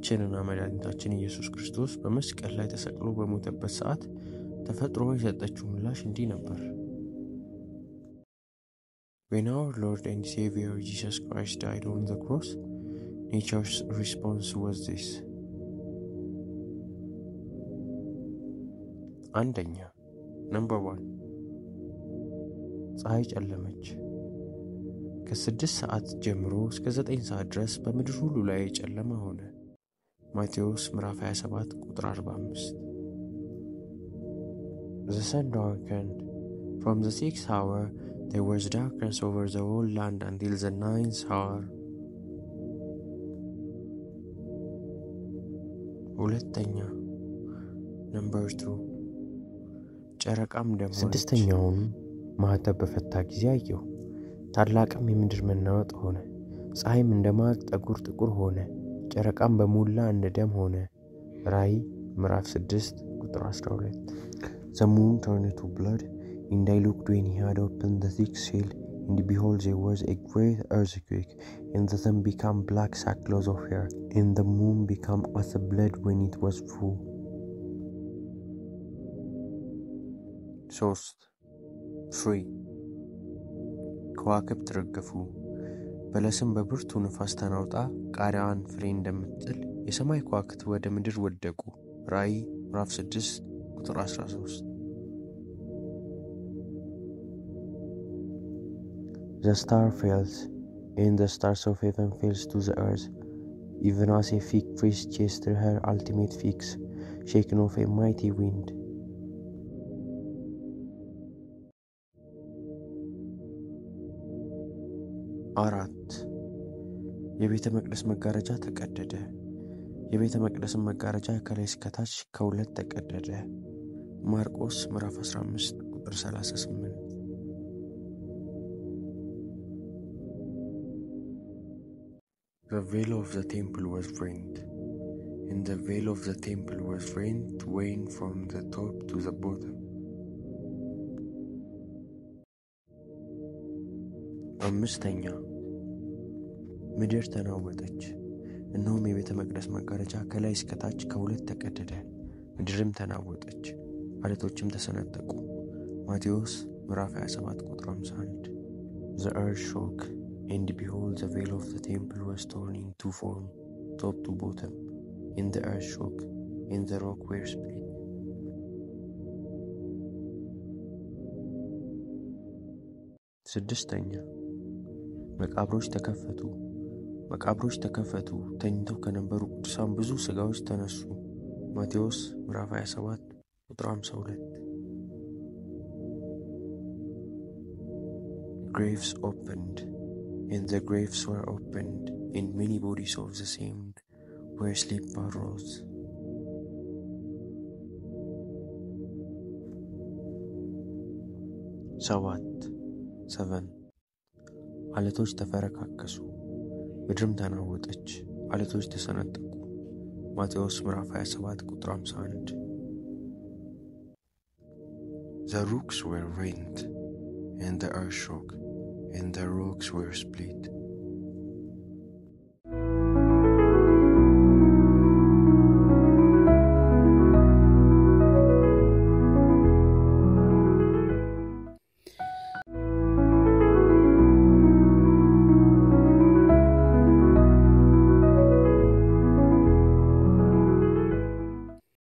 ጌታችንና መድኃኒታችን ኢየሱስ ክርስቶስ በመስቀል ላይ ተሰቅሎ በሞተበት ሰዓት ተፈጥሮ የሰጠችው ምላሽ እንዲህ ነበር። When our Lord and Savior Jesus Christ died on the cross, nature's response was this. አንደኛ፣ number 1፣ ፀሐይ ጨለመች። ከ6 ሰዓት ጀምሮ እስከ 9 ሰዓት ድረስ በምድር ሁሉ ላይ ጨለማ ሆነ። ማቴዎስ ምዕራፍ 27 ቁጥር 45። The sun darkened. From the sixth hour there was darkness over the whole land until the ninth hour. ሁለተኛ፣ number 2፣ ጨረቃም ደም ሆነች። ስድስተኛውን ማኅተም በፈታ ጊዜ አየሁ፣ ታላቅም የምድር መናወጥ ሆነ። ፀሐይም እንደ ማቅ ጠጉር ጥቁር ሆነ፣ ጨረቃም በሞላ እንደ ደም ሆነ። ራእይ ምዕራፍ 6 ቁጥር 12። The moon turned to blood, and I looked when he had opened the sixth seal, and behold, there was a great earthquake, and the sun became black sackcloth of hair, and the moon became as blood when it was full. ሶስት፣ 3፣ ከዋክብት ረገፉ። በለስም በብርቱ ንፋስ ተናውጣ ቃሪያዋን ፍሬ እንደምትጥል የሰማይ ከዋክብት ወደ ምድር ወደቁ። ራእይ ምዕራፍ 6 ቁጥር 13። The star falls, and the stars of heaven falls to the earth, even as a fig tree chased her ultimate figs, shaken of a mighty wind. አራት፣ የቤተ መቅደስ መጋረጃ ተቀደደ። የቤተ መቅደስም መጋረጃ ከላይ እስከ ታች ከሁለት ተቀደደ። ማርቆስ ምዕራፍ 15 ቁጥር 38። The veil of the temple was rent, and the veil of the temple was rent twain from the top to the bottom. አምስተኛ፣ ምድር ተናወጠች፣ እነሆም የቤተ መቅደስ መጋረጃ ከላይ እስከ ታች ከሁለት ተቀደደ። ምድርም ተናወጠች፣ ዓለቶችም ተሰነጠቁ። ማቴዎስ ምዕራፍ 27 ቁጥር 51። The earth shook, and behold, the veil of the temple was torn in two from top to bottom, and the earth shook, and the rock were split. ስድስተኛ፣ መቃብሮች ተከፈቱ። መቃብሮች ተከፈቱ፣ ተኝተው ከነበሩ ቅዱሳን ብዙ ሥጋዎች ተነሱ። ማቴዎስ ምዕራፍ 27 ቁጥር 52። Graves opened, and the graves were opened, and many bodies of the saints were asleep arose. ሰባት፣ 7፣ ዓለቶች ተፈረካከሱ፣ ምድርም ተናወጠች፣ ዓለቶች ተሰነጠቁ። ማቴዎስ ምዕራፍ 27 ቁጥር 51። The rocks were rent, and the earth shook, and the rocks were split.